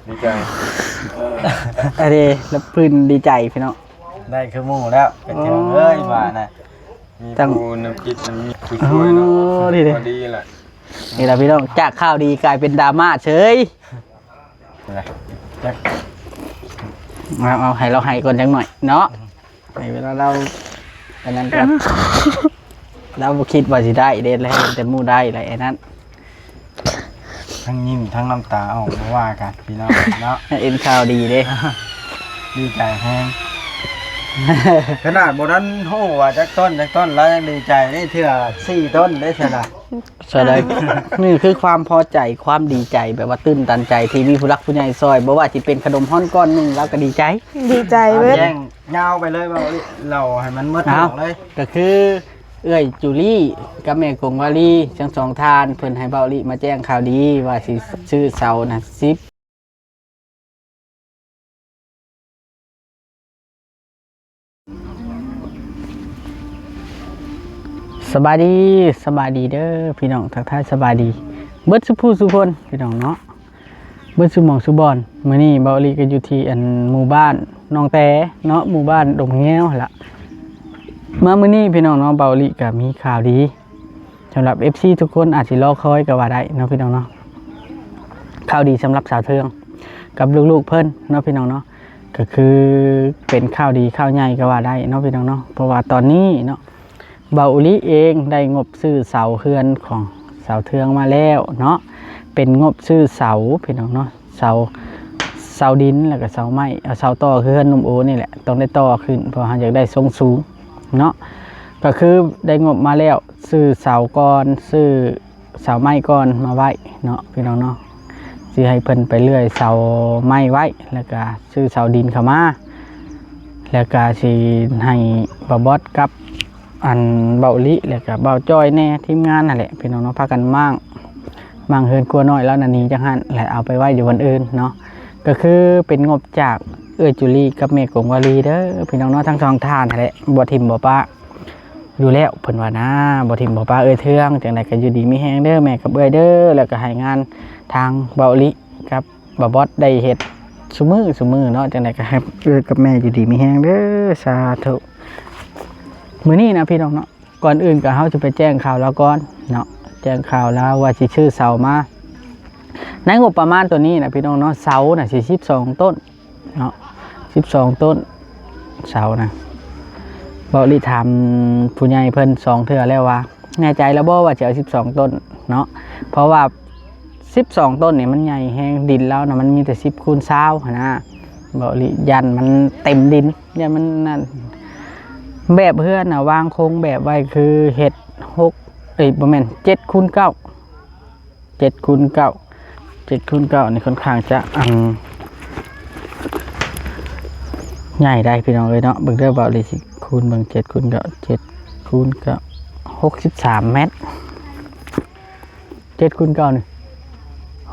ດີໃຈ ອັນນີ້ລະພື້ນດີໃຈພີ່ນ້ອງ ໄດ້ຄືໝູ່ແລ້ວ ເປັນເທື່ອເອີຍວ່ານະ ມີ ຕັ້ງ ຜູ້ນຳຈິດນຳມີຜູ້ຊ່ວຍເນາະ ໂອ້ ດີເດ້ ພໍດີລະ ນີ້ລະພີ່ນ້ອງ ຈາກຂ່າວດີກາຍເປັນດຣາມາເສີຍ ແຫຼະ ຈັກ ເອົາ ເອົາ ໃຫ້ລາວໄຫ້ກ່ອນຈັກໜ້ອຍເນາະ ໃຫ້ເວລາລາວ ອັນນັ້ນກໍ ລາວບໍ່ຄິດວ່າຊິໄດ້ເດ້ ແລ້ວເຫັນແຕ່ໝູ່ໄດ້ແລ້ວ ອັນນັ້ນ ທັງຍິ້ມທັງນ້ຳຕາອອກ ບໍ່ວ່າກັນພີ່ນ້ອງເນາະ ເຫັນຂ່າວດີເດ້ ດີໃຈແຮງ ຂະໜາດບໍ່ທັນຮູ້ວ່າຈັກຕົ້ນ ຈັກຕົ້ນ ລາວຍັງດີໃຈເດ້ ເທື່ອສີ່ຕົ້ນເດ້ຊັ້ນນະ ສະແດງ ນີ້ຄືຄວາມພໍໃຈ ຄວາມດີໃຈ ແບບວ່າຕື່ນຕັນໃຈທີ່ມີຜູ້ຫຼັກຜູ້ໃຫຍ່ຊ່ອຍ ບໍ່ວ່າຊິເປັນຂະໜົມຮ້ອນກ້ອນໜຶ່ງ ລາວກໍດີໃຈ ດີໃຈເບິດ ແຈ້ງຍາວໄປເລີຍ ເວົ້າເລົ່າໃຫ້ມັນໝົດ ເອົາ ເລື່ອງເລີຍ ກໍຄືເອື້ອຍຈູລີກັບແມ່ກົງວາລີ ທັງສອງທ່ານ ເພິ່ນໃຫ້ເບົາລີມາແຈ້ງຂ່າວດີວ່າຊິຊື້ເສົານະ ສິບ ສະບາຍດີ ສະບາຍດີເດີພີ່ນ້ອງ ທັກທາຍສະບາຍດີເບິດສູ່ຜູ້ສູ່ຄົນພີ່ນ້ອງເນາະ ເບິດສູ່ໝ່ອງສູ່ບ່ອນ ມື້ນີ້ເບົາລີກໍຢູ່ທີ່ອັນໝູ່ບ້ານໜອງແຕເນາະ ໝູ່ບ້ານດົງແງວຫັ້ນລະ ມາມື້ນີ້ພີ່ນ້ອງເນາະ ເບົາລີກໍມີຂ່າວດີ ສຳລັບເອັຟຊີທຸກຄົນອາດຊິລໍຄອຍກໍວ່າໄດ້ເນາະພີ່ນ້ອງເນາະ ຂ່າວດີສຳລັບສາວເທືອງກັບລູກໆເພິ່ນເນາະພີ່ນ້ອງເນາະ ກໍຄືເປັນຂ່າວດີຂ່າວໃຫຍ່ກໍວ່າໄດ້ເນາະພີ່ນ້ອງເນາະ ເພາະວ່າຕອນນີ້ເນາະ ເບົາອີ່ຫຼີເອງໄດ້ງົບຊື້ເສົາເຮືອນຂອງສາວເທືອງມາແລ້ວເນາະ ເປັນງົບຊື້ເສົາພີ່ນ້ອງເນາະ ເສົາ ເສົາດິນ ແລ້ວກໍເສົາໄມ້ ເອົາເສົາຕໍ່ຄືເຮືອນໜຸ່ມໂອນີ້ແຫຼະ ຕ້ອງໄດ້ຕໍ່ຂຶ້ນ ເພາະເຮົາຢາກໄດ້ຊົງສູງເນາະ ກໍຄືໄດ້ງົບມາແລ້ວ ຊື້ເສົາກ່ອນ ຊື້ເສົາໄມ້ກ່ອນມາໄວ້ເນາະພີ່ນ້ອງເນາະ ຊິໃຫ້ເພິ່ນໄປເລື່ອຍເສົາໄມ້ໄວ້ ແລ້ວກະຊື້ເສົາດິນເຂົ້າມາ ແລ້ວກະຊິໃຫ້ບ່າວບອດກັບ ອັນ ເບົາອີ່ຫຼີ ແລ້ວກະບ່າວຈ້ອຍແດ່ ທີມງານຫັ້ນແຫຼະພີ່ນ້ອງເນາະ ພາກັນມ້າງ ມ້າງເຮືອນຄົວນ້ອຍລາວນັ້ນໜີຈາກຫັ້ນ ແລ້ວເອົາໄປໄວ້ຢູ່ບ່ອນອື່ນເນາະ ກໍຄືເປັນງົບຈາກເອື້ອຍຈູລີກັບແມ່ກົງວາລີເດີພີ່ນ້ອງເນາະ ທັງສອງທ່ານຫັ້ນແຫຼະ ບໍ່ຖິ້ມບໍ່ປະ ຢູ່ແລ້ວ ເພິ່ນວ່ານະ ບໍ່ຖິ້ມບໍ່ປະເອື້ອຍເທືອງ ຈັ່ງໃດກໍຢູ່ດີມີແຮງເດີແມ່ກັບເອື້ອຍເດີ ແລ້ວກໍໃຫ້ງານທາງເບົາອີ່ຫຼີກັບບ່າວບອດໄດ້ເຮັດຊຸມື້ຊຸມື້ເນາະ ຈັ່ງໃດກໍໃຫ້ເອື້ອຍກັບແມ່ຢູ່ດີມີແຮງເດີ ສາທຸ ມື້ນີ້ນະພີ່ນ້ອງເນາະ ກ່ອນອື່ນກໍເຮົາຈະໄປແຈ້ງຂ່າວລາວກ່ອນເນາະ ແຈ້ງຂ່າວລາວວ່າຊິຊື້ເສົາມາ ໃນງົບປະມານໂຕນີ້ນະພີ່ນ້ອງເນາະ ເສົານະຊິສິບສອງຕົ້ນ ເນາະ ສິບສອງຕົ້ນເສົານະ ເບົາລີຖາມຜູ້ໃຫຍ່ເພິ່ນສອງເທື່ອແລ້ວວ່າ ແນ່ໃຈແລ້ວບໍ່ວ່າຊິເອົາສິບສອງຕົ້ນເນາະ ເພາະວ່າສິບສອງຕົ້ນນີ້ມັນໃຫຍ່ແຮງ ດິນລາວນະມັນມີແຕ່ສິບຄູນຊາວຫັ້ນນະ ເບົາລີຢ້ານມັນເຕັມດິນ ຢ້ານມັນນັ້ນ ແບບເຮືອນນະວາງໂຄງແບບໄວ້ຄືເຮັດຫົກ ເອີຍ ບໍ່ແມ່ນ ເຈັດຄູນເກົ້າ ເຈັດຄູນເກົ້າ ເຈັດຄູນເກົ້ານີ້ຄ່ອນຂ້າງຈະ ອັນ ໃຫຍ່ໄດ໋ພີ່ນ້ອງເອີຍເນາະ ເບິ່ງເດີ ເບົາລີຊິຄູນເບິ່ງ ເຈັດຄູນເກົ້າ ເຈັດຄູນເກົ້າ ຫົກສິບສາມແມັດ ເຈັດຄູນເກົ້ານີ້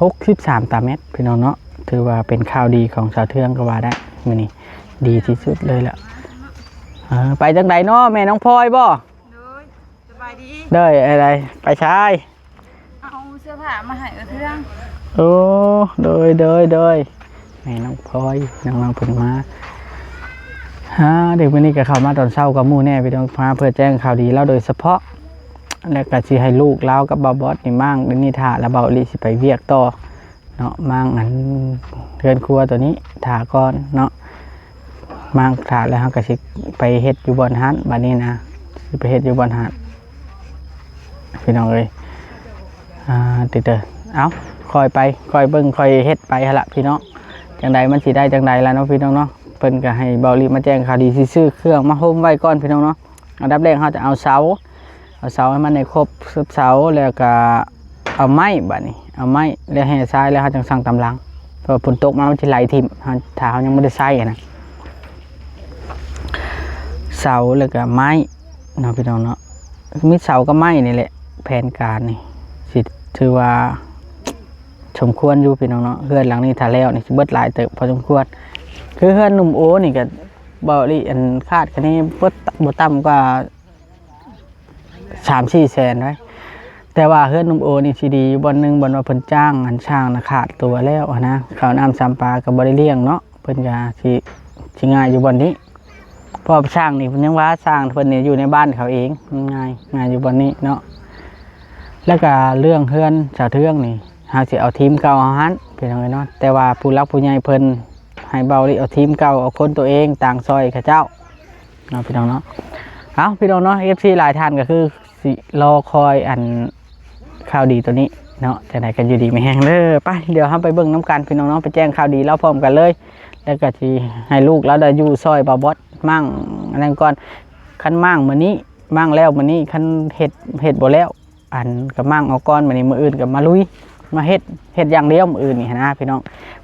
ຫົກສິບສາມຕາແມັດ ພີ່ນ້ອງເນາະ ຖືວ່າເປັນຂ່າວດີຂອງສາວເທືອງກໍວ່າໄດ້ ມື້ນີ້ດີທີ່ສຸດເລີຍລະ ເອີ ໄປຈັ່ງໃດເນາະ ແມ່ນ້ອງພອຍບໍ່? ໂດຍ ສະບາຍດີ ໂດຍ ໄປໃສ? ເອົາເສື້ອຜ້າມາໃຫ້ເອື້ອຍເທືອງ ໂອ້ ໂດຍ ໂດຍ ໂດຍ ແມ່ນ້ອງພອຍ ນ້ອງໆເພິ່ນມາ ອາ ເດັກມື້ນີ້ກໍເຂົ້າມາຕອນເຊົ້າກັບໝູ່ແດ່ ພີ່ນ້ອງ ມາເພື່ອແຈ້ງຂ່າວດີລາວໂດຍສະເພາະ ແລ້ວກໍຊິໃຫ້ລູກລາວກັບບ່າວບອດນີ້ມ້າງຢູ່ນີ້ຖ້າ ແລ້ວເບົາອີ່ຫຼີຊິໄປວຽກຕໍ່ ເນາະ ມ້າງອັນເຮືອນຄົວໂຕນີ້ຖ້າກ່ອນເນາະ ມ້າງຖ້າແລ້ວເຮົາກໍຊິໄປເຮັດຢູ່ບ່ອນຫັ້ນ ບາດນີ້ນະ ຊິໄປເຮັດຢູ່ບ່ອນຫັ້ນ ພີ່ນ້ອງເອີຍ ອ່າ ຕິເຕີ ເອົ້າ ຄ່ອຍໄປ ຄ່ອຍເບິ່ງ ຄ່ອຍເຮັດໄປຫັ້ນລະພີ່ນ້ອງ ຈັ່ງໃດມັນຊິໄດ້ຈັ່ງໃດລະເນາະ ພີ່ນ້ອງເນາະ ເພິ່ນກໍໃຫ້ເບົາລີມາແຈ້ງຂ່າວດີ ຊິຊື້ເຄື່ອງມາໂຮມໄວ້ກ່ອນ ພີ່ນ້ອງເນາະ ອັນດັບແລກເຮົາຈະເອົາເສົາ ເອົາເສົາໃຫ້ມັນໃຫ້ຄົບສິບເສົາ ແລ້ວກະເອົາໄມ້ ບາດນີ້ເອົາໄມ້ ແລ້ວແຮ່ຊາຍ ແລ້ວເຮົາຈັ່ງສັ່ງຕາມຫຼັງ ເພາະວ່າຝົນຕົກມາມັນຊິໄຫຼຖິ້ມ ເຮົາ ຖ້າເຮົາຍັງບໍ່ໄດ້ໃຊ້ຫັ້ນນະ ເສົາ ແລ້ວກະໄມ້ເນາະ ພີ່ນ້ອງເນາະ ມີເສົາກັບໄມ້ນີ້ແຫຼະ ແຜນການນີ້ ຊິຖືວ່າສົມຄວນຢູ່ ພີ່ນ້ອງເນາະ ເຮືອນຫຼັງນີ້ຖ້າແລ້ວນີ້ຊິເບິດຫຼາຍເຕີບພໍສົມຄວນ ຄືເຮືອນໜຸ່ມໂອນີ້ກະ ເບົາລີ ອັນ ຄາດຄະເນບໍ່ ບໍ່ຕ່ຳກວ່າ ສາມສີ່ແສນໄດ໋ ແຕ່ວ່າເຮືອນໜຸ່ມໂອນີ້ຊິດີຢູ່ບ່ອນໜຶ່ງ ບ່ອນວ່າເພິ່ນຈ້າງ ອັນ ຊ່າງນະຂາດຕົວແລ້ວຫັ້ນນະ ເຂົ້ານ້ຳຊຳປາກໍບໍ່ໄດ້ລ້ຽງເນາະ ເພິ່ນກໍຊິ ຊິງ່າຍຢູ່ບ່ອນນີ້ ເພາະວ່າຊ່າງນີ້ເພິ່ນຍັງວ່າ ຊ່າງເພິ່ນນີ້ຢູ່ໃນບ້ານເຂົາເອງ ມັນງ່າຍ ງ່າຍຢູ່ບ່ອນນີ້ເນາະ. ແລ້ວກໍເລື່ອງເຮືອນສາວເທືອງນີ້ ເຮົາຊິເອົາທີມເກົ່າເຮົາຫັ້ນ ພີ່ນ້ອງເອີຍເນາະ ແຕ່ວ່າຜູ້ຫຼັກຜູ້ໃຫຍ່ເພິ່ນໃຫ້ເບົາລິເອົາທີມເກົ່າ ເອົາຄົນຕົວເອງ ຕ່າງຊ່ອຍເຂົາເຈົ້າເນາະ ພີ່ນ້ອງເນາະ. ເອົາ ພີ່ນ້ອງເນາະ ເອັຟຊີຫຼາຍທ່ານກໍຄືຊິລໍຄອຍ ອັນ ຂ່າວດີຕົວນີ້ເນາະ ຈັ່ງໃດກໍຢູ່ດີມີແຮງເດີ. ໄປ ດຽວເຮົາໄປເບິ່ງນຳກັນ ພີ່ນ້ອງເນາະ ໄປແຈ້ງຂ່າວດີລາວພ້ອມກັນເລີຍ ແລ້ວກໍຊິໃຫ້ລູກລາວໄດ້ຢູ່ຊ່ອຍບ່າວບອດ ມ້າງອັນນັ້ນກ່ອນ. ຄັນມ້າງມື້ນີ້ ມ້າງແລ້ວມື້ນີ້ ຄັນເຮັດ ເຮັດບໍ່ແລ້ວ ອັນ ກໍມ້າງເອົາກ່ອນ ມື້ນີ້ ມື້ອື່ນກໍມາລຸຍ ມາເຮັດ ເຮັດຢ່າງດຽວມື້ອື່ນນີ້ຫັ້ນນະ ພີ່ນ້ອງ.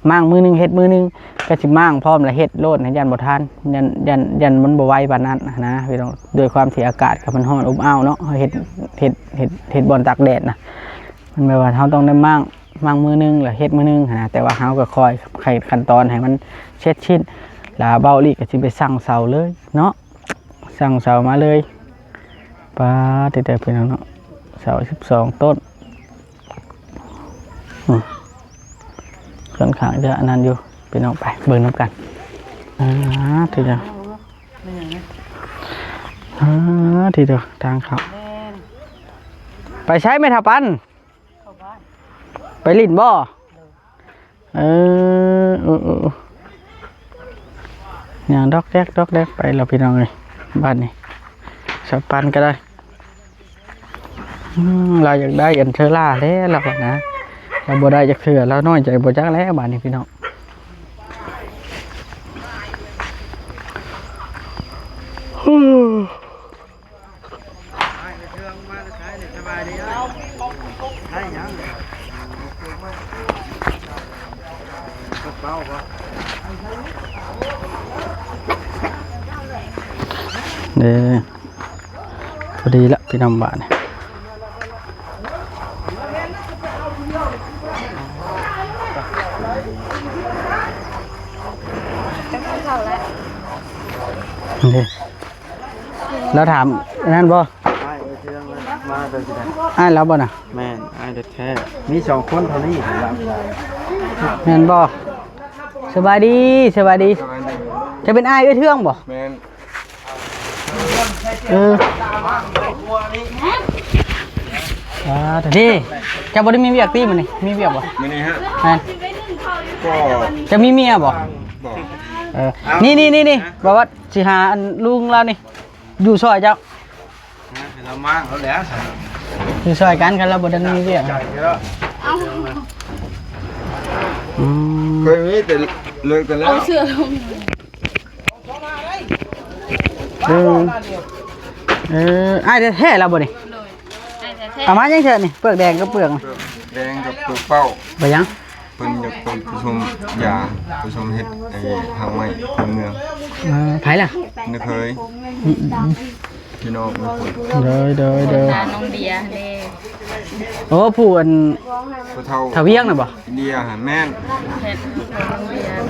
ມ້າງມື້ໜຶ່ງເຮັດມື້ໜຶ່ງ ກໍຊິມ້າງພ້ອມລະເຮັດໂລດ ຢ້ານບໍ່ທັນ ຢ້ານ ຢ້ານ ຢ້ານມັນບໍ່ໄວປານນັ້ນຫັ້ນນະ ພີ່ນ້ອງ. ດ້ວຍຄວາມທີ່ອາກາດກໍມັນຮ້ອນອົບອ້າວເນາະ ເຮົາເຮັດ ເຮັດ ເຮັດ ເຮັດບ່ອນຕາກແດດນະ ມັນແບບວ່າເຮົາຕ້ອງໄດ້ມ້າງ ມ້າງມື້ໜຶ່ງ ລະເຮັດມື້ໜຶ່ງຫັ້ນນະ. ແຕ່ວ່າເຮົາກໍຄ່ອຍໄຂຂັ້ນຕອນໃຫ້ມັນເສັດສິ້ນ ລະເບົາລີກໍຊິໄປສັ່ງເສົາເລີຍເນາະ ສັ່ງເສົາມາເລີຍ. ປາດ ຕິເດີ ພີ່ນ້ອງເນາະ ເສົາສິບສອງຕົ້ນ ອືມ ຄ່ອນຂ້າງຈະອັນນັ້ນຢູ່ ພີ່ນ້ອງ. ໄປເບິ່ງນຳກັນ. ອາ ຕິເດີ ອາ ຕິເດີ ທາງເຂົ້າ. ແມ່ນ ໄປໃສແມ່ທ້າວປັນ? ເຂົ້າບ້ານ ໄປຫຼິ້ນບໍ່? ເອີ ເອີ ເອີ ຍ່າງດອກແດກ ດອກແດກໄປແລ້ວ ພີ່ນ້ອງເອີຍ. ບາດນີ້ສາວປັນກໍໄດ້ ອືມ ລາວຢາກໄດ້ອັນເທີລາແລ້ວ ລາວວ່ານະ ລາວບໍ່ໄດ້ຈັກເທື່ອ ລາວນ້ອຍໃຈບໍ່ຈັກແລ້ວ ບາດນີ້ພີ່ນ້ອງ. ເດ້ ພໍດີລະພີ່ນ້ອງ ບາດນີ້ ເດ້. ລາວຖາມອັນນັ້ນບໍ່? ອ້າຍເອີເທືອງມາແຕ່ຊິໄດ້ ອ້າຍລາວບໍ່ນະ? ແມ່ນ ອ້າຍແທ້ໆ ມີສອງຄົນເທົ່ານີ້. ແມ່ນບໍ່? ສະບາຍດີ ສະບາຍດີ. ສະບາຍດີ. ເຈົ້າເປັນອ້າຍເອື້ອຍເທືອງບໍ່? ແມ່ນ. ເອີ ອ່າ ເດ້ ເຈົ້າບໍ່ໄດ້ມີວຽກຕິມື້ນີ້? ມີວຽກບໍ່? ມື້ນີ້ຮະ? ແມ່ນ. ກໍ ເຈົ້າມີເມຍບໍ່? ບໍ່. ເອີ ນີ້ໆໆ ບໍ່ວ່າຊິຫາອັນລຸງລາວນີ້ ຢູ່ຊ່ອຍເຈົ້າ ລະມັ້ງເອົາແລ້ວ ຢູ່ຊ່ອຍກັນ ຄັນລາວບໍ່ໄດ້ມີວຽກ. ອືມ ເຄີຍມີແຕ່ເລີກກັນແລ້ວ ເອົາເສື້ອລົງ. ເອີ ເອີ ອ້າຍແທ້ໆລາວບໍ່ນີ້? ໂດຍ ອ້າຍແທ້ໆ. ເອົາມາຫຍັງແທ້ນີ້? ເປືອກແດງກັບເປືອກ ເປືອກແດງກັບເປືອກເປົ້າ. ໄປຫຍັງ? ເພິ່ນຢາກໄປປະຊຸມຢາ ປະຊຸມເຮັດໄອ້ຮາກໄມ້ພື້ນເມືອງ. ເອີ ໃຜລະ? ນ້ອງເຂີຍ. ອືມໆ ພີ່ນ້ອງ. ໂດຍໆໆ ນ້ອງເດຍເດ້. ໂອ້ ຜູ້ອັນ ຜູ້ເຖົ້າ ທ້າວວຽງນະບໍ່? ເດຍຫັ້ນ. ແມ່ນ.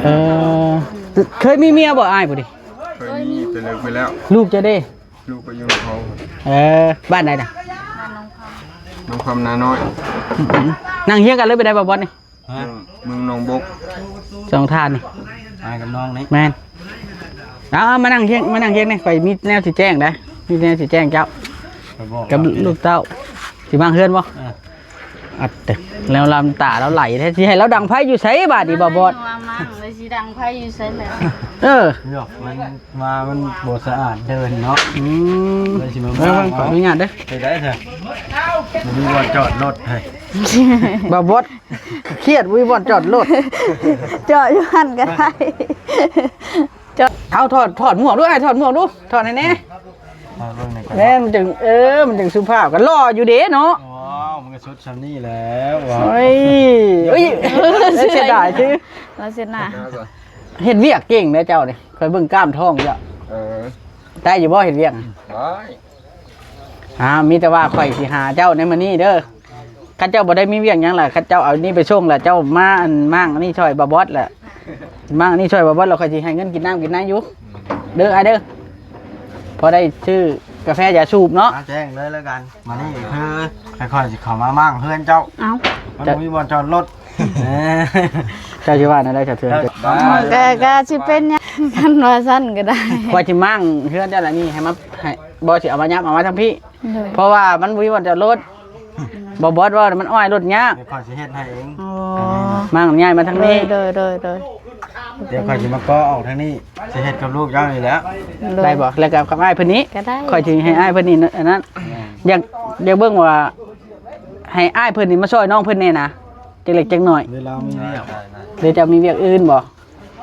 ເອີ ເຄີຍມີເມຍບໍ່ອ້າຍຜູ້ນີ້? ເຄີຍມີ ແຕ່ເລີກໄປແລ້ວ. ລູກເຈົ້າເດ້? ລູກໄປຢູ່ນຳເຂົາ. ເອີ ບ້ານໃດນະ? ບ້ານໜອງຄຳ ໜອງຄຳນານ້ອຍ. ອືມໆ ນັ່ງຮຽງກັນເລີຍ ໄປໄດ້ບໍ່ບ່ອນນີ້? ຮະ? ເມືອງ ເມືອງໜອງບົກ ສອງທ່ານນີ້ ອ້າຍກັບນ້ອງນີ້. ແມ່ນ. ເອົາໆ ມານັ່ງຮຽງ ມານັ່ງຮຽງນີ້ ຂ້ອຍມີແນວຊິແຈ້ງໄດ໋ ມີແນວຊິແຈ້ງເຈົ້າ ກັບລູກເຕົ້າ. ຊິມາເຮືອນບໍ່? ເອີ ອັດເຕີ ແລ້ວນ້ຳຕາລາວໄຫຼແທ້ ຊິໃຫ້ລາວດັງໄຟຢູ່ໃສບາດນີ້ ບ່າວບອດ? ວ່າມັ້ງເລີຍ ຊິດັງໄຟຢູ່ໃສແຫຼະ? ເອີ ມັນມາ ມັນບໍ່ສະອາດເດີເນາະ. ອືມ ເອີ ຂໍອະນຸຍາດເດີ. ໄປໄດ້ຊະ ບໍ່ມີບ່ອນຈອດລົດໃຫ້ ບ່າວບອດ. ຄຽດ ບໍ່ມີບ່ອນຈອດລົດ ຈອດຢູ່ຫັ້ນກໍໄດ້. ເອົາ ຖອດ ຖອດໝວກດູ ອ້າຍ ຖອດໝວກດູ ຖອດໃຫ້ແດ່. ເອົາເບິ່ງໜ່ອຍກ່ອນ ແມ່ນ ມັນຈຶ່ງ ເອີ ມັນຈຶ່ງສຸພາບ ກໍຫຼໍ່ຢູ່ເດ້ເນາະ. ວ້າວ ມັນກໍສຸດຊ່ຳນີ້ແລ້ວ. ໂອ້ຍ ເອີຍ ເສຍດາຍຊື່ ລາວເສຍໜ້າ. ເຮັດວຽກເກັ່ງເດ້ເຈົ້ານີ້ ຂ້ອຍເບິ່ງກ້າມທ້ອງເຈົ້າ. ເອີ ໄດ້ຢູ່ບໍ່ເຮັດວຽກ? ໄດ້. ອ່າ ມີແຕ່ວ່າຂ້ອຍຊິຫາເຈົ້າໃນມື້ນີ້ເດີ. ຄັນເຈົ້າບໍ່ໄດ້ມີວຽກຫຍັງລະ ຄັນເຈົ້າເອົານີ້ໄປສົ່ງລະ ເຈົ້າມາອັນມ້າງອັນນີ້ຊ່ອຍບ່າວບອດລະ ມ້າງອັນນີ້ຊ່ອຍບ່າວບອດລະ ຂ້ອຍຊິໃຫ້ເງິນກິນນ້ຳກິນໃນຢູ່ເດີ ອ້າຍເດີ. ພໍໄດ້ຊື້ໄປ ກາແຟຢາສູບເນາະ ມາແຈ້ງເລີຍແລ້ວກັນ. ມານີ້ຄືຂ້ອຍຊິເຂົ້າມາມ້າງເຮືອນເຈົ້າ. ເອົ້າ ມັນບໍ່ມີບ່ອນຈອດລົດ. ເຈົ້າຊິວ່າແນວໃດສະເທືອນ? ກໍ ກໍຊິເປັນຫຍັງ ຄັນວ່າຊັ້ນກໍໄດ້. ຂ້ອຍຊິມ້າງເຮືອນເຈົ້າລະນີ້ ໃຫ້ມາ ໃຫ້ ບໍ່ ຊິເອົາມາຍັບ ເອົາມາທາງພີ້. ໂດຍ ເພາະວ່າມັນບໍ່ມີບ່ອນຈອດລົດ. ບໍ່ ບອດວ່າມັນອ້ອຍລົດຍາກ. ດຽວຂ້ອຍຊິເຮັດໃຫ້ເອງ. ອໍ ມ້າງຍ້າຍມາທາງນີ້. ໂດຍ ໂດຍ ໂດຍ ໂດຍ. ດຽວຂ້ອຍຊິມາກໍ່ອອກທາງນີ້ ຊິເຮັດກັບລູກເຈົ້ານີ້ແຫຼະ. ໂດຍ ໄດ້ບໍ່? ແລ້ວກໍກັບອ້າຍເພິ່ນນີ້ ກໍໄດ້. ຂ້ອຍຊິໃຫ້ອ້າຍເພິ່ນນີ້ ອັນນັ້ນ. ແມ່ນ ຢາກ ຢາກເບິ່ງວ່າ ໃຫ້ອ້າຍເພິ່ນນີ້ມາຊ່ອຍນ້ອງເພິ່ນແດ່ນະ ຈັກເລັກຈັກນ້ອຍ. ເວລາມີວຽກ ຫຼືເຈົ້າມີວຽກອື່ນບໍ່?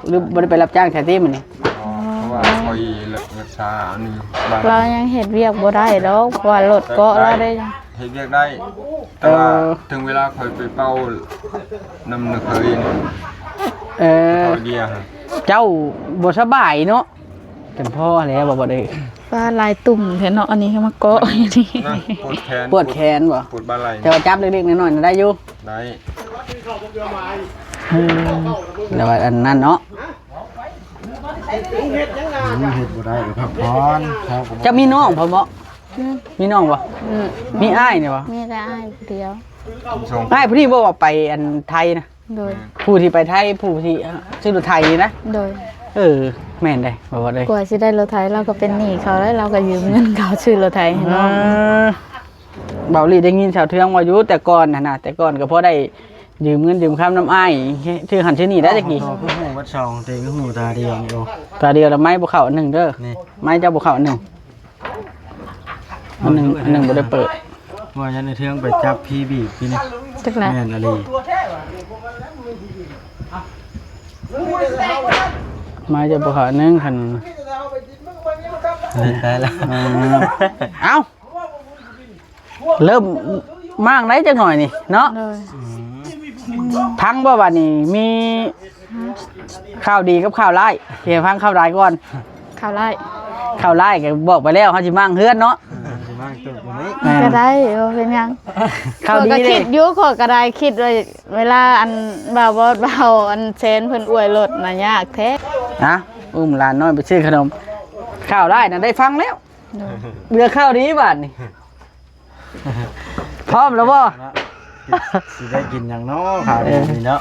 ຫຼືບໍ່ໄດ້ໄປຮັບຈ້າງແທ້ຕິມື້ນີ້? ອໍ ເພາະວ່າຂ້ອຍລັກສາອັນນີ້ ລາວຍັງເຮັດວຽກບໍ່ໄດ້ດອກ ເພາະວ່າລົດເກາະລາວໄດ້. ເຮັດວຽກໄດ້ ແຕ່ວ່າ ເອີ ເຖິງເວລາຂ້ອຍໄປເປົ່ານຳນະເຄີຍ. ເອີ ເຂົ້າເດຍ ເຈົ້າບໍ່ສະບາຍເນາະ. ເປັນພໍ່ແລ້ວບໍ່ ບໍ່ໄດ້. ປາ ຫຼາຍຕຸ່ມແທ້ເນາະ ອັນນີ້ມາເກາະຢູ່ນີ້. ນະ ປວດແຂນ ປວດແຂນບໍ່? ປວດບ່າໄຫຼ່. ແຕ່ວ່າຈັບເລັກໆນ້ອຍໆນະໄດ້ຢູ່. ໄດ້. ເອີ ແຕ່ວ່າອັນນັ້ນເນາະ ເຮັດບໍ່ໄດ້ກໍພັກຜ່ອນ. ເຈົ້າມີນ້ອງບໍ່? ອືມ ມີນ້ອງບໍ່? ອືມ ມີອ້າຍນີ້ບໍ່? ມີແຕ່ອ້າຍຜູ້ດຽວ. ອ້າຍຜູ້ນີ້ບໍ່ວ່າໄປອັນໄທນະ? ໂດຍ ຜູ້ທີ່ໄປໄທ ຜູ້ທີ່ຊື້ລົດໄຖນີ້ນະ? ໂດຍ. ເອີ ແມ່ນເດ້ ບໍ່ວ່າເດ້ ກວ່າຊິໄດ້ລົດໄຖ ລາວກໍເປັນໜີ້ເຂົາ ແລ້ວລາວກໍຢືມເງິນເຂົາຊື້ລົດໄຖໃຫ້ນ້ອງ. ເອີ ເບົາຫຼີໄດ້ຍິນສາວເທືອງເວົ້າຢູ່ ແຕ່ກ່ອນຫັ້ນນະ ແຕ່ກ່ອນກໍພໍໄດ້ຢືມເງິນຢືມຄຳນຳອ້າຍ ຊື້ຫັ້ນຊື້ນີ້ໄດ້ແຕ່ກີ້. ໂອ້ໂຫ ຄືຮູ້ເບິດສອງເຕັງ ຮູ້ຕາດຽວນີ້. ໂອ້ ຕາດຽວລະໄມ້ບໍ່ເຂົ້າອັນໜຶ່ງເດີ ນີ້ ໄມ້ເຈົ້າບໍ່ເຂົ້າອັນໜຶ່ງ. ອັນໜຶ່ງ ອັນໜຶ່ງບໍ່ໄດ້ເປີດ. ວ່າຍັງໃນເທິງໄປຈັບຜີບີບຢູ່ນີ້. ຈັກແຫຼະ ແມ່ນອີ່ຫຼີ. ມາຈະບໍ່ຂາໜຶ່ງຄັນ ເອີ ເອົ້າ ເລີ່ມມ້າງໄດ້ຈັກໜ່ອຍນີ້ເນາະ. ໂດຍ. ອືມ ພັງບໍ່ບາດນີ້ ມີ ຮະ ຂ່າວດີກັບຂ່າວຮ້າຍ ຊິໃຫ້ຟັງຂ່າວຮ້າຍກ່ອນ. ຂ່າວຮ້າຍ ຂ່າວຮ້າຍກໍບອກໄປແລ້ວ ເຮົາຊິມ້າງເຮືອນເນາະ. ເອີ ຊິມ້າງຕຶກຢູ່ນີ້ ແມ່ນ ກໍໄດ້ ບໍ່ເປັນຫຍັງ. ຂ່າວດີ ຂ້ອຍກໍຄິດຢູ່ ຂ້ອຍກໍໄດ້ຄິດວ່າ ເວລາອັນບ່າວບອດ ບ່າວອັນແຊນເພິ່ນອວຍລົດນະ ຍາກແທ້. ນະ ອຸ້ມຫຼານນ້ອຍໄປຊື້ຂະໜົມ. ຂ່າວຮ້າຍນະໄດ້ຟັງແລ້ວ. ໂດຍ. ເຫຼືອຂ່າວດີບາດນີ້. ພ້ອມແລ້ວບໍ່? ເນາະ ຊິໄດ້ກິນຫຍັງເນາະ ຂ່າວດີນີ້ເນາະ.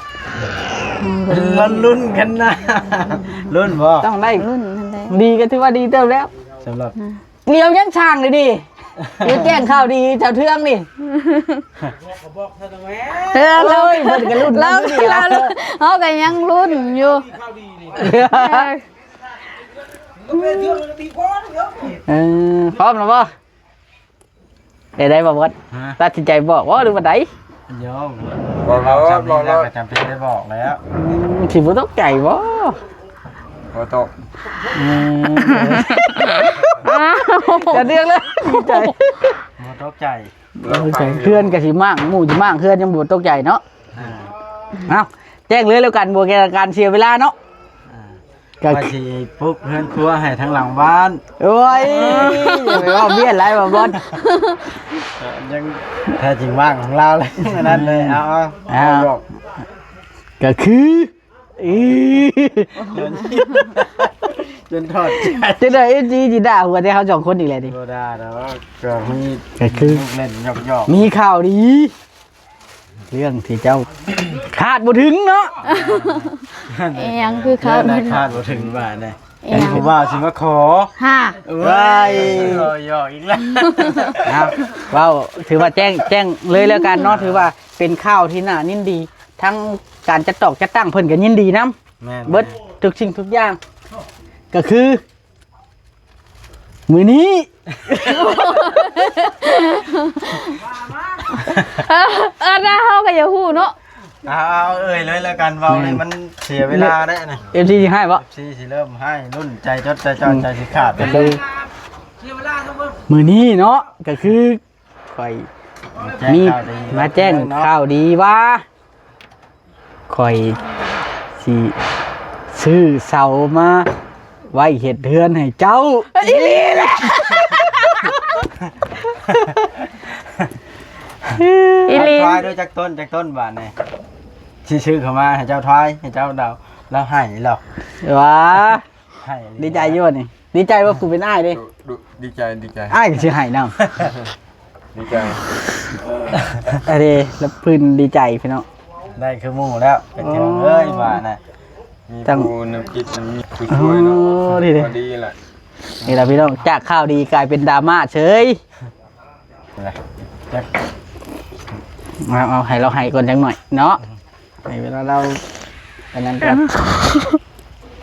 ເອີ ລຸ້ນກັນນະ ລຸ້ນບໍ່? ຕ້ອງໄດ້ ລຸ້ນຫັ້ນແຫຼະ. ດີກໍຖືວ່າດີເຕີບແລ້ວ. ສຳລັບ ອືມ ລຽວຍັງຊ່າງເລີຍນີ້ ລຽວແຈ້ງຂ່າວດີເຈົ້າເທືອງນີ້. ເອີ ເຮົາ ເອີຍ ເພິ່ນກໍລຸ້ນ ເຮົາ ເຮົາກໍຍັງລຸ້ນຢູ່. ເອີ ເອີ ພ້ອມແລ້ວບໍ່? ໄດ້ ໄດ້ບໍ່ບອດ? ຮະ? ຕັດສິນໃຈບອກບໍ່ ຫຼືວ່າໃດ? ໂຍມ ບອກແລ້ວ ບອກແລ້ວ ກໍຈຳເປັນໄດ້ບອກແລ້ວ. ອືມ ຊິບໍ່ຕົກໃຈບໍ່? ບໍ່ຕົກ. ອືມ ຈະເລື່ອງແລ້ວ ດີໃຈ ບໍ່ຕົກໃຈ. ບໍ່ຕົກໃຈ ເຮືອນກໍຊິມ້າງ ໝູ່ຊິມ້າງເຮືອນ ຍັງບໍ່ຕົກໃຈເນາະ. ອ່າ ເອົ້າ ແຈ້ງເລີຍແລ້ວກັນ ບໍ່ແກ່ການເສຍເວລາເນາະ. ອ່າ ກໍວ່າຊິປຸກເຮືອນຄົວໃຫ້ທາງຫຼັງບ້ານ. ໂອ້ຍ ຢ່າໄປເວົ້າບຽດຫຼາຍວ່າບ່ອນ ຍັງແທ້ຈິງວ່າງຂອງລາວເລີຍ ອັນນັ້ນເລີຍ. ເອົາ ເອົາ ເອົາ ກໍຄື ອີ ຈົນ ຈົນຖອດໃຈ ຈັ່ງໃດ ເອັຟຊີ ຊິດ່າຫົວແຕ່ເຮົາສອງຄົນນີ້ແຫຼະນີ້. ບໍ່ດ່າດອກ ກໍມີ ກໍຄື ລູກເລ່ນຫຍອກໆ ມີຂ່າວດີ. ເລື່ອງທີ່ເຈົ້າຄາດບໍ່ເຖິງເນາະ. ອີຫຍັງຄືຄາດບໍ່ເຖິງ? ຄາດບໍ່ເຖິງວ່າແນ່ ອີຫຍັງ? ຜູ້ບ່າວຊິມາຂໍ. ຮະ ເອີຍ ຢອກອີກແລ້ວ. ເອົ້າ ເວົ້າ ຖືວ່າແຈ້ງ ແຈ້ງເລີຍແລ້ວກັນເນາະ. ຖືວ່າເປັນຂ່າວທີ່ໜ້າຍິນດີ ທັງການຈັດຕອກຈັດຕັ້ງເພິ່ນກໍຍິນດີນຳ. ແມ່ນ ເບິດທຸກສິ່ງທຸກຢ່າງ ກໍຄື ມື້ນີ້ ເອີ ເອີ ເຮົາກໍຢາກຮູ້ເນາະ. ເອົາ ເອີ່ຍເລີຍແລ້ວກັນ ເວົ້ານີ້ມັນເສຍເວລາໄດ໋ນະ. ເອັຟຊີຊິຮ້າຍບໍ່? ເອັຟຊີຊິເລີ່ມຮ້າຍ ລຸ້ນໃຈຈົດໃຈຈ່ອຍ ອືມ ໃຈຊິຂາດ. ກໍຄື ມື້ນີ້ເນາະ ກໍຄືຂ້ອຍມີ ມາແຈ້ງຂ່າວດີ ມາແຈ້ງຂ່າວດີວ່າ ຂ້ອຍຊິຊື້ເສົາມາໄວ້ເຮັດເຮືອນໃຫ້ເຈົ້າ. ອີ່ຫຼີແຫຼະ ອີ່ຫຼີ. ເອົາທາຍດ້ວຍຈັກຕົ້ນ ຈັກຕົ້ນບາດນີ້ ຊິຊື້ເຂົ້າມາໃຫ້ເຈົ້າທາຍ ໃຫ້ເຈົ້າເດົາ. ລາວໃຫ້ແລ້ວ ຫວາ ໃຫ້ ດີໃຈຢູ່ນີ້. ດີໃຈວ່າຜູ້ເປັນອ້າຍເດ້. ດູ ດູ ດີໃຈ ດີໃຈ. ອ້າຍກໍຊິໄຫ້ນຳ. ດີໃຈ. ອັນນີ້ລະເພິ່ນດີໃຈພີ່ນ້ອງ. ໄດ້ຄືໝູ່ແລ້ວ ເປັນພີ່ນ້ອງເອີຍວ່ານະ. ມີຜູ້ນຳຈິດນຳມີຜູ້ຊ່ວຍເນາະ. ໂອ້ ດີເດ້ ພໍດີລະ. ນີ້ລະພີ່ນ້ອງ ຈາກຂ່າວດີກາຍເປັນດຣາມາເສີຍ. ເອົາ ເອົາ ໃຫ້ລາວໃຫ້ກ່ອນຈັກໜ້ອຍເນາະ. ໃຫ້ເວລາລາວ ອັນນັ້ນກໍ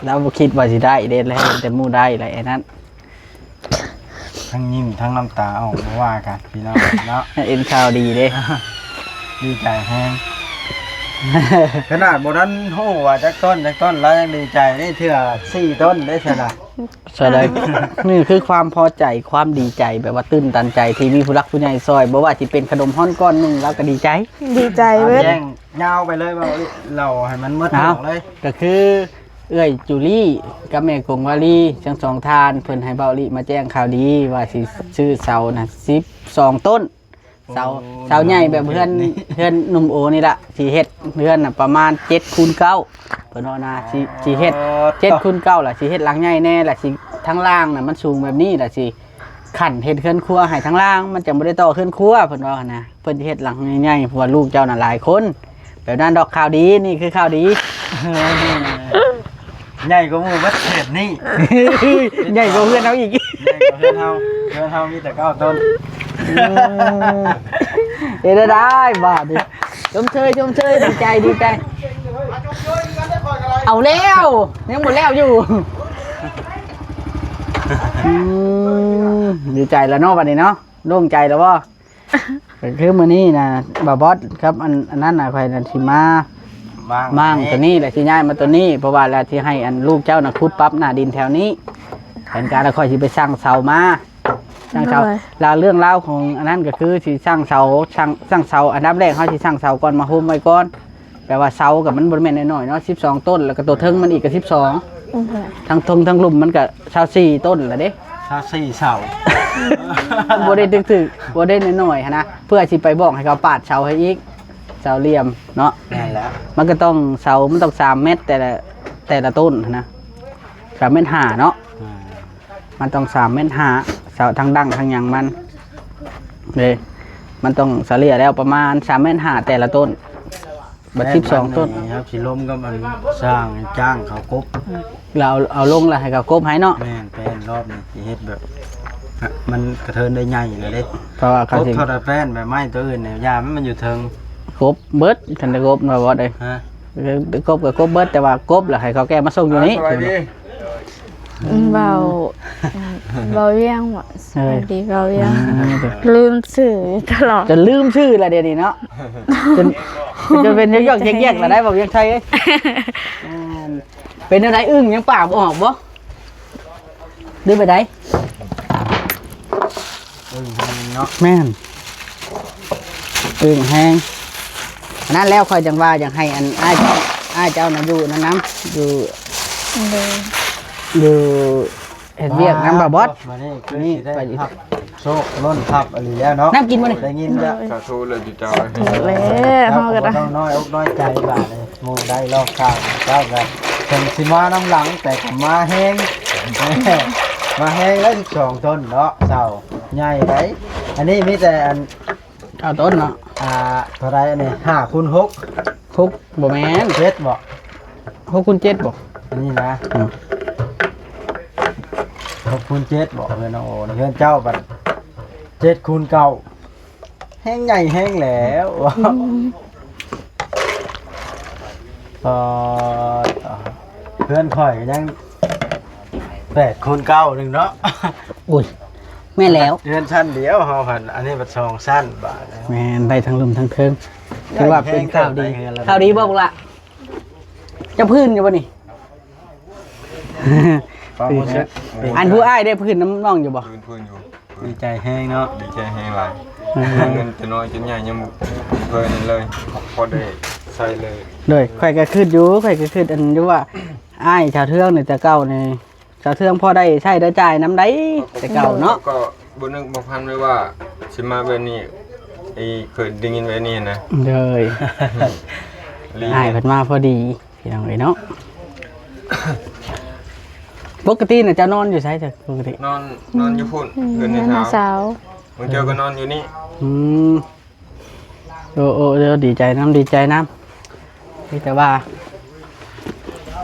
ລາວບໍ່ຄິດວ່າຊິໄດ້ເດ້ ແລ້ວເຫັນແຕ່ໝູ່ໄດ້ແລ້ວ ອັນນັ້ນ ທັງຍິ້ມທັງນ້ຳຕາອອກ ບໍ່ວ່າກັນພີ່ນ້ອງເນາະ. ເຫັນຂ່າວດີເດ້ ດີໃຈແຮງ. ຂະໜາດບໍ່ທັນຮູ້ວ່າຈັກຕົ້ນ ຈັກຕົ້ນ ລາວຍັງດີໃຈເດ້ ເທື່ອສີ່ຕົ້ນເດ້ຊັ້ນນະ. ສະແດງ ນີ້ຄືຄວາມພໍໃຈ ຄວາມດີໃຈ ແບບວ່າຕື່ນຕັນໃຈທີ່ມີຜູ້ຫຼັກຜູ້ໃຫຍ່ຊ່ອຍ, ບໍ່ວ່າຊິເປັນຂະໜົມຮ້ອນກ້ອນໜຶ່ງ ລາວກໍດີໃຈ. ດີໃຈເບິດ. ແຈ້ງຍາວໄປເລີຍ ເວົ້າເລົ່າໃຫ້ມັນໝົດເລື່ອງເລີຍ. ກໍຄືເອື້ອຍຈູລີກັບແມ່ກົງວາລີ ທັງສອງທ່ານ ເພິ່ນໃຫ້ເບົາລີມາແຈ້ງຂ່າວດີວ່າຊິຊື້ເສົານະ ສິບສອງຕົ້ນ. ເສົາ ໂອ້ ເສົາໃຫຍ່ແບບເຮືອນ ເຮືອນໜຸ່ມໂອນີ້ລະ ຊິເຮັດເຮືອນນະປະມານເຈັດຄູນເກົ້າ ເພິ່ນວ່ານະ. ຊິ ຊິເຮັດເຈັດຄູນເກົ້າລະ ຊິເຮັດຫຼັງໃຫຍ່ແດ່ ລະຊິທາງລ່າງນະມັນສູງແບບນີ້ ລະຊິຂັ້ນເຮັດເຮືອນຄົວໃຫ້ທາງລ່າງ ມັນຈັ່ງບໍ່ໄດ້ຕໍ່ເຮືອນຄົວ ເພິ່ນວ່ານະ. ເພິ່ນຊິເຮັດຫຼັງໃຫຍ່ໆ ເພາະວ່າລູກເຈົ້ານະຫຼາຍຄົນ. ແບບນັ້ນດອກ ຂ່າວດີ ນີ້ຄືຂ່າວດີ. ໃຫຍ່ກວ່າໝູ່ເບິດເຂດນີ້. ໃຫຍ່ກວ່າເຮືອນເຮົາອີກ. ໃຫຍ່ກວ່າເຮືອນເຮົາ. ເຮືອນເຮົາມີແຕ່ເກົ້າຕົ້ນ. ເອີ ເຮັດໄດ້ບາດນີ້. ຊົມເຊີຍ ຊົມເຊີຍ ດີໃຈ ດີໃຈ. ເອົາແລ້ວ ຍັງບໍ່ແລ້ວຢູ່. ອືມ ດີໃຈແລ້ວເນາະ ບາດນີ້ເນາະ. ໂລ່ງໃຈແລ້ວບໍ່? ກໍຄືມື້ນີ້ນະ ບ່າວບອດກັບອັນ ອັນນັ້ນນະ ຂ້ອຍນະຊິມາມ້າງ ມ້າງໂຕນີ້ ແລະຊິຍ້າຍມາໂຕນີ້ ເພາະວ່າລະຊິໃຫ້ອັນລູກເຈົ້ານະຂຸດປັບໜ້າດິນແຖວນີ້. ແຜນການລະຂ້ອຍຊິໄປສັ່ງເສົາມາ ສັ່ງເສົາ. ໂດຍ ລະເລື່ອງລາວຂອງອັນນັ້ນກໍຄືຊິສັ່ງເສົາ ສັ່ງ ສັ່ງເສົາ ອັນດັບແລກເຮົາຊິສັ່ງເສົາກ່ອນ ມາໂຮມໄວ້ກ່ອນ. ແປວ່າເສົາກໍມັນບໍ່ແມ່ນນ້ອຍໆເນາະ ສິບສອງຕົ້ນ ແລ້ວກໍໂຕເທິງມັນອີກກໍສິບສອງ. ອືມ ທັງເທິງທັງລຸ່ມມັນກໍຊາວສີ່ຕົ້ນລະເດ້. ຊາວສີ່ເສົາ. ບໍ່ໄດ້ຖືກໆ ບໍ່ໄດ້ນ້ອຍໆຫັ້ນນະ ເພື່ອຊິໄປບອກໃຫ້ເຂົາປາດເສົາໃຫ້ອີກ ເສົາຫຼ່ຽມເນາະ. ແມ່ນແລ້ວ ມັນກໍຕ້ອງເສົາ ມັນຕ້ອງສາມແມັດ ແຕ່ລະ ແຕ່ລະຕົ້ນຫັ້ນນະ ສາມແມັດຫ້າເນາະ. ອືມ ມັນຕ້ອງສາມແມັດຫ້າ ເສົາທັງດັ້ງທັງຫຍັງມັນເດ້. ມັນຕ້ອງສະເລ່ຍແລ້ວປະມານສາມແມັດຫ້າແຕ່ລະຕົ້ນ. ບັດສິບສອງຕົ້ນ ແມ່ນ ເຮົາຊິລົມກັບອັນຊ່າງ ຈ້າງເຂົາກົບ ແລ້ວເອົາ ເອົາລົງແລ້ວໃຫ້ເຂົາກົບໃຫ້ເນາະ. ແມ່ນ ແປນລອບນີ້ຊິເຮັດແບບ ມັນກະເທີນໄດ້ໃຫຍ່ແລ້ວເດ້. ເພາະວ່າເຂົາຊິກົບເທົ່າໃດແປນ ແບບໄມ້ໂຕອື່ນນີ້ ຢ່າມັນ ມັນຢູ່ເທິງ ກົບເບິດ. ຄັນໄດ້ກົບເນາະ ບໍ່ໄດ້ ຮະ ກົບກໍກົບເບິດ ແຕ່ວ່າກົບແລ້ວໃຫ້ເຂົາແກ່ມາສົ່ງຢູ່ນີ້. ອ່າ ສະບາຍດີ. ອືມ ເວົ້າ ເວົ້າວຽງ ເອີ ສະບາຍດີເວົ້າວຽງ. ອືມ ລືມຊື່ຕະຫຼອດ ຈົນລືມຊື່ລະດຽວນີ້ເນາະ. ຈົນ ຈົນເປັນຍອກໆແຍກໆລະໄດ້ ເວົ້າວຽງໄທເອີຍ. ເປັນແນວໃດ? ອຶ້ງ ຍັງປາກບໍ່ອອກບໍ່ ຫຼືໄປໃດ? ອຶ້ງແຮງເນາະ. ແມ່ນ ອຶ້ງແຮງ. ອັນນັ້ນແລ້ວຂ້ອຍຈັ່ງວ່າຢາກໃຫ້ອັນອ້າຍ ອ້າຍເຈົ້ານະຢູ່ນັ້ນນຳ ຢູ່ ໂດຍ ຢູ່ເຮັດວຽກນຳບ່າວບອດ. ມື້ນີ້ຄື ນີ້ ຊິໄດ້ ໄປຢູ່ ຮັບໂຊກລົ້ນທັບອີ່ຫຼີແລ້ວເນາະ. ນ້ຳກິນບໍ່ນີ້? ໄດ້ຍິນແລ້ວ ໂດຍ ສາທຸເລີຍຈຸເຈົ້າ. ສາທຸເລີຍ ເຮົາກໍໄດ້ ບໍ່ຕ້ອງນ້ອຍອົກນ້ອຍໃຈບາດນີ້ ໝູ່ໄດ້ລອບຂ້າງເຈົ້າກໍເຖິງຊິມານຳຫຼັງ ແຕ່ກໍມາແຮງ ມາແຮງແລ້ວ ສິບສອງຕົ້ນເນາະ ເສົາໃຫຍ່ໄດ໋. ອັນນີ້ມີແຕ່ອັນ ເກົ້າຕົ້ນເນາະ. ອ່າ ເທົ່າໃດອັນນີ້? ຫ້າຄູນຫົກ ຫົກ ບໍ່ແມ່ນ ເຈັດບໍ່? ຫົກຄູນເຈັດບໍ່? ອັນນີ້ນະ ອືມ ຫົກຄູນເຈັດບໍ່? ເຮືອນນ້ອງໂອ ເຮືອນເຈົ້າບັດເຈັດຄູນເກົ້າ ແຮງໃຫຍ່ແຮງແລ້ວ. ອືມ ເອີ ເຮືອນຂ້ອຍກໍຍັງ ແປດຄູນເກົ້າໜຶ່ງເນາະ. ໂອ້ຍ ແມ່ນແລ້ວ ເຮືອນຊັ້ນດຽວເຮົາຫັ້ນ ອັນນີ້ບັດສອງຊັ້ນບາດ. ແມ່ນ ໄດ້ທັງລຸ່ມທັງເທິງ ຖືວ່າເປັນຂ່າວດີ. ຂ່າວດີບໍ່ ພວກຫຼານ? ເຈົ້າພື້ນຢູ່ບໍ່ນີ້? ອັນຜູ້ອ້າຍໄດ້ພື້ນນຳນ້ອງຢູ່ບໍ່? ພື້ນ ພື້ນຢູ່. ດີໃຈແຮງເນາະ ດີໃຈແຮງຫຼາຍ. ເອີ ເງິນແຕ່ນ້ອຍຈົນໃຫຍ່ຍັງບໍ່ເຄີຍນັ້ນເລີຍ ພໍໄດ້ໃຊ້ເລີຍ. ໂດຍ ຂ້ອຍກໍຄິດຢູ່ ຂ້ອຍກໍຄິດອັນຢູ່ວ່າ ອ້າຍຊາວເທືອງນີ້ແຕ່ເກົ່ານີ້ ຊາວເທືອງພໍໄດ້ໃຊ້ໄດ້ຈ່າຍນຳໃດ ແຕ່ເກົ່າເນາະ. ກໍບໍ່ນຶກບໍ່ຝັນໄວ້ວ່າຊິມາແບບນີ້ອີກ ເຄີຍໄດ້ຍິນແບບນີ້ນະ. ໂດຍ ອ້າຍເພິ່ນມາພໍດີ ພີ່ນ້ອງເອີຍເນາະ. ປົກກະຕິນະເຈົ້ານອນຢູ່ໃສ? ປົກກະຕິ ນອນ ນອນຢູ່ພຸ້ນ ເຮືອນນ້າສາວ. ບາງເທື່ອກໍນອນຢູ່ນີ້. ອືມ ໂອ້ ໂອ້ ດີໃຈນຳ ດີໃຈນຳ. ມີແຕ່ວ່າ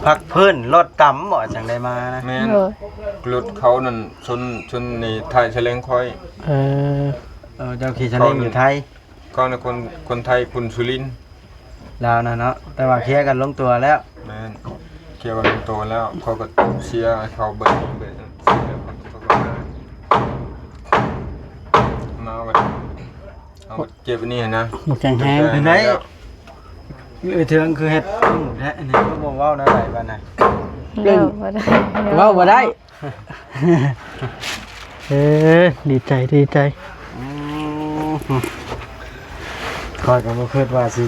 ພັກພື້ນລົດຕຳບໍ່ ຈັ່ງໄດ້ມານະ? ແມ່ນ ໂດຍ ລົດເຂົານັ້ນຊົນ ຊົນໃນທ້າຍສະແລງຂ້ອຍ. ເອີ ເອີ ເຈົ້າຂີ່ສະແລງຢູ່ໄທ. ເຂົານະຄົນ ຄົນໄທ ຄົນສຸລິນ ລາວນະເນາະ ແຕ່ວ່າເຄຍກັນລົງຕົວແລ້ວ. ແມ່ນ ເຄຍກັນລົງຕົວແລ້ວ ເຂົາກໍເຊຍໃຫ້ເຂົາເບິດ ເບິດເຊຍ ເຂົາກໍມາ ມາເອົາບັດ ເອົາເຈັບອັນນີ້ນະ ບໍ່ແຂງແຮງ. ເປັນໄດ ເອື້ອຍເຖິງຄືເຮັດແທ້ ອັນນີ້ກໍບໍ່ເວົ້າແນວໃດບັດນະ? ເວົ້າບໍ່ໄດ້ ເວົ້າບໍ່ໄດ້. ເອີ ດີໃຈ ດີໃຈ. ອືມ ຂ້ອຍກໍບໍ່ຄິດວ່າຊິ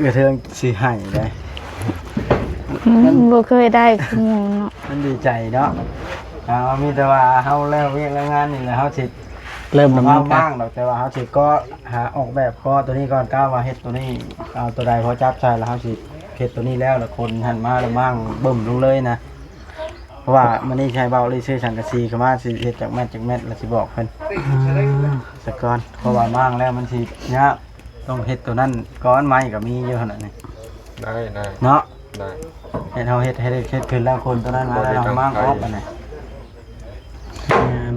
ເອື້ອຍເຖິງຊິໃຫ້ໄດ໋. ອືມ ບໍ່ເຄີຍໄດ້ຄືໝູ່ເນາະ ມັນດີໃຈເນາະ. ເອົາ ມີແຕ່ວ່າເຮົາແລ້ວວຽກແລ້ວງານນີ້ແຫຼະ ເຮົາຊິເລີ່ມດຳເນີນການ ແຕ່ວ່າເຮົາຊິກໍຫາອອກແບບກໍຕົວນີ້ກ່ອນ ກະວ່າເຮັດຕົວນີ້ ເອົາຕົວໃດພໍຈັບໃສ່ ແລ້ວເຮົາຊິເຮັດຕົວນີ້ແລ້ວ ແລ້ວຄົນຫັ້ນມາ ແລ້ວມ້າງບຶ້ມລົງເລີຍນະ. ເພາະວ່າມື້ນີ້ຊິໃຫ້ບ່າວລີຊື້ສັງກະສີເຂົ້າມາ ຊິເຮັດຈັກແມັດຈັກແມັດ ແລ້ວຊິບອກເພິ່ນ ອ່າ ສາກ່ອນ ເພາະວ່າມ້າງແລ້ວມັນຊິຍາກ ຕ້ອງເຮັດຕົວນັ້ນກ່ອນ ໄມ້ກໍມີຢູ່ຫັ້ນນະນີ້. ໄດ້ ໄດ້ ເນາະ ໄດ້ ເຮັດ ເຮົາເຮັດ ເຮັດ ເຮັດຂຶ້ນແລ້ວ ຄົນຕົວນັ້ນມາ ແລ້ວເຮົາມ້າງອອກ ອັນນີ້ ແມ່ນ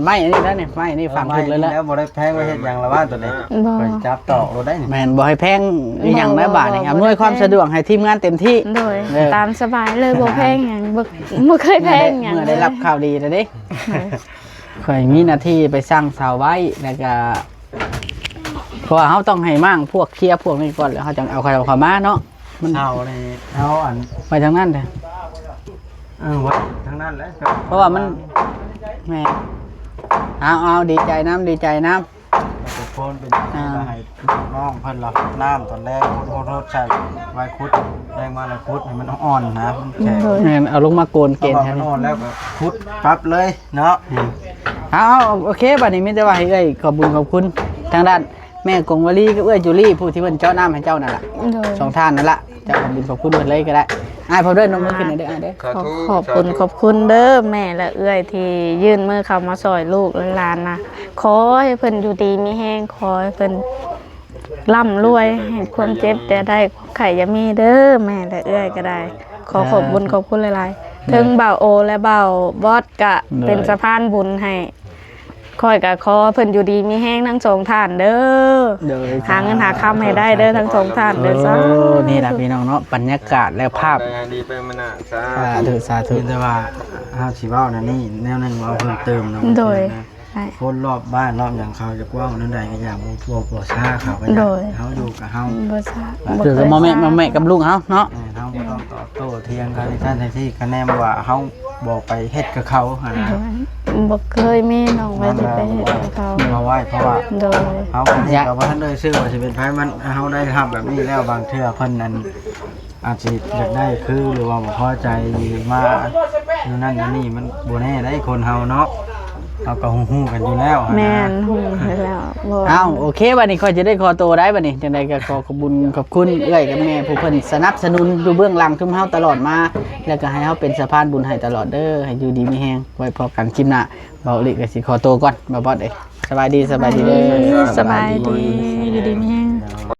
ໄມ້ອັນນີ້ແຫຼະນີ້ ໄມ້ນີ້ຝັງຂຶ້ນເລີຍແຫຼະ ແລ້ວບໍ່ໄດ້ແພງໄວ້ເຮັດຫຍັງລະວ່າຕົວນີ້ ບໍ່ ຂ້ອຍຈັບຕອກໂລດໄດ້ນີ້. ແມ່ນ ບໍ່ໃຫ້ແພງອີ່ຫຍັງນະ ບໍ່ ບາດນີ້ ບໍ່ ອຳນວຍຄວາມສະດວກໃຫ້ທີມງານເຕັມທີ່. ໂດຍ ເອີ ຕາມສະບາຍເລີຍ ບໍ່ແພງຫຍັງ ບໍ່ ບໍ່ເຄີຍແພງຫຍັງ. ເມື່ອໄດ້ ເມື່ອໄດ້ຮັບຂ່າວດີແລ້ວເດ້ ໂດຍ ຂ້ອຍມີໜ້າທີ່ໄປສັ່ງເສົາໄວ້ ແລ້ວກະ ເພາະວ່າເຮົາຕ້ອງໃຫ້ມ້າງພວກເຄຍພວກນີ້ກ່ອນ ແລ້ວເຮົາຈັ່ງເອົາເຂົ້າມາເນາະ. ມັນ ເສົານີ້ເຮົາອັນ ໄປທາງນັ້ນເດ້ ເອີ ໄວ້ທາງນັ້ນແຫຼະ ເພາະວ່າມັນ ແມ່ນ ເອົາ ເອົາ ດີໃຈນຳ ດີໃຈນຳ. ແລ້ວກໍໂພນເປັນ ອ່າ ໃຫ້ນ້ອງເພິ່ນລະ ນ້ຳຕອນແລງໂພດໆ ໃສ່ໄວ້ຂຸດ ແລງມາແລ້ວຂຸດໃຫ້ມັນອ່ອນນະ ມັນແຂງ. ໂດຍ ແມ່ນ ເອົາລົງມາໂກນເກນ ເພາະວ່າມັນອ່ອນແລ້ວກໍຂຸດປັບເລີຍເນາະ. ອືມ ເອົາ ເອົາ ໂອເຄ ບາດນີ້ມີແຕ່ວ່າໃຫ້ເອື້ອຍຂອບບຸນຂອບຄຸນທາງດ້ານ ແມ່ກົງວະລີກັບເອື້ອຍຈູລີ ຜູ້ທີ່ເພິ່ນເຈາະນ້ຳໃຫ້ເຈົ້ານັ້ນລະ. ໂດຍ ສອງທ່ານນັ້ນລະ ເຈົ້າຂອບບຸນຂອບຄຸນເພິ່ນເລີຍກໍໄດ້. ອ້າຍ ພວມເດີ ຍົກມືຂຶ້ນໜ້ອຍເດີ ອ້າຍເດີ. ຂໍ ຂອບຄຸນຂອບຄຸນເດີ ແມ່ ແລະ ເອື້ອຍ ທີ່ຍື່ນມືເຂົ້າມາຊ່ອຍລູກແລະຫຼານນະ. ຂໍໃຫ້ເພິ່ນຢູ່ດີມີແຮງ ຂໍໃຫ້ເພິ່ນລ່ຳລວຍ ໃຫ້ຄວາມເຈັບຢ່າໄດ້ ຄວາມໄຂ້ຢ່າມີເດີ ແມ່ ແລະ ເອື້ອຍກໍໄດ້. ຂໍຂອບບຸນຂອບຄຸນຫຼາຍໆ ເຖິງບ່າວໂອ ແລະ ບ່າວບອດ ກະເປັນສະພານບຸນໃຫ້. ຂ້ອຍກະຂໍເພິ່ນຢູ່ດີມີແຮງທັງສອງທ່ານເດີ. ໂດຍ ຫາເງິນຫາຄຳໃຫ້ໄດ້ເດີ ທັງສອງທ່ານເດີ. ໂອ້ ສາທຸ ນີ້ລະພີ່ນ້ອງເນາະ ບັນຍາກາດ ແລະ ພາບ ໄດ້ດີໄປມື້ໜ້າ. ສາທຸ ສາທຸ ສາທຸ. ມີແຕ່ວ່າເຮົາຊິເວົ້າແນວນີ້ແນວໜຶ່ງ ເວົ້າເພີ່ມເຕີມເນາະ. ໂດຍ ຄົນລອບບ້ານລອບຫຍັງ ເຂົາຈະເວົ້າແນວໃດກໍຢ່າ ບໍ່ ບໍ່ ບໍ່ຊ້າ ເຂົາກໍຢາກ ໂດຍ ເຮົາຢູ່ກັບເຮົາ ບໍ່ຊ້າ ຄື ບໍ່ ບໍ່ແມ່ ບໍ່ແມ່ກັບລູກເຮົາເນາະ. ເອີ ເຮົາບໍ່ຕ້ອງຕອບໂຕ້ຖຽງກັນ ຈັ່ງຊັ້ນຈັ່ງຊີ້ ຄະແນນວ່າເຮົາບໍ່ໄປເຮັດກັບເຂົາຫັ້ນນະ. ໂດຍ ບໍ່ເຄີຍມີນ້ອງໄວ້ຊິໄປເຮັດກັບເຂົາ ເອົາໄວ້ ເພາະວ່າ ໂດຍ ເຮົາກໍບໍ່ທັນໄດ້ຊື້ວ່າຊິເປັນໃຜ ມັນ ເຮົາໄດ້ຮັບແບບນີ້ແລ້ວ ບາງເທື່ອເພິ່ນນັ້ນ ອາດຊິຢາກໄດ້ຄື ຫຼືວ່າບໍ່ພໍໃຈມາແນວນັ້ນແນວນີ້ ມັນບໍ່ແນ່ໄດ໋ ຄົນເຮົາເນາະ ເຮົາກໍຮູ້ໆກັນຢູ່ແລ້ວຫັ້ນນະ. ແມ່ນ ຮູ້ຢູ່ແລ້ວ. ອ້າວ ໂອເຄ ບັດນີ້ຂ້ອຍຈະໄດ້ຂໍໂຕໄດ໋ ບັດນີ້ ຈັ່ງໃດກໍຂໍຂອບບຸນຂອບຄຸນເອື້ອຍກັບແມ່ ຜູ້ເພິ່ນສະໜັບສະໜູນຢູ່ເບື້ອງຫຼັງຊຸມເຮົາຕະຫຼອດມາ ແລ້ວກໍໃຫ້ເຮົາເປັນສະພານບຸນໃຫ້ຕະຫຼອດເດີ. ໃຫ້ຢູ່ດີມີແຮງ ໄວ້ພໍ້ກັນຄລິບໜ້າ. ເບົາລິກໍຊິຂໍໂຕກ່ອນ ບ່າວບອດເອີຍ. ສະບາຍດີ ສະບາຍດີເດີ. ສະບາຍດີ ຢູ່ດີມີແຮງ.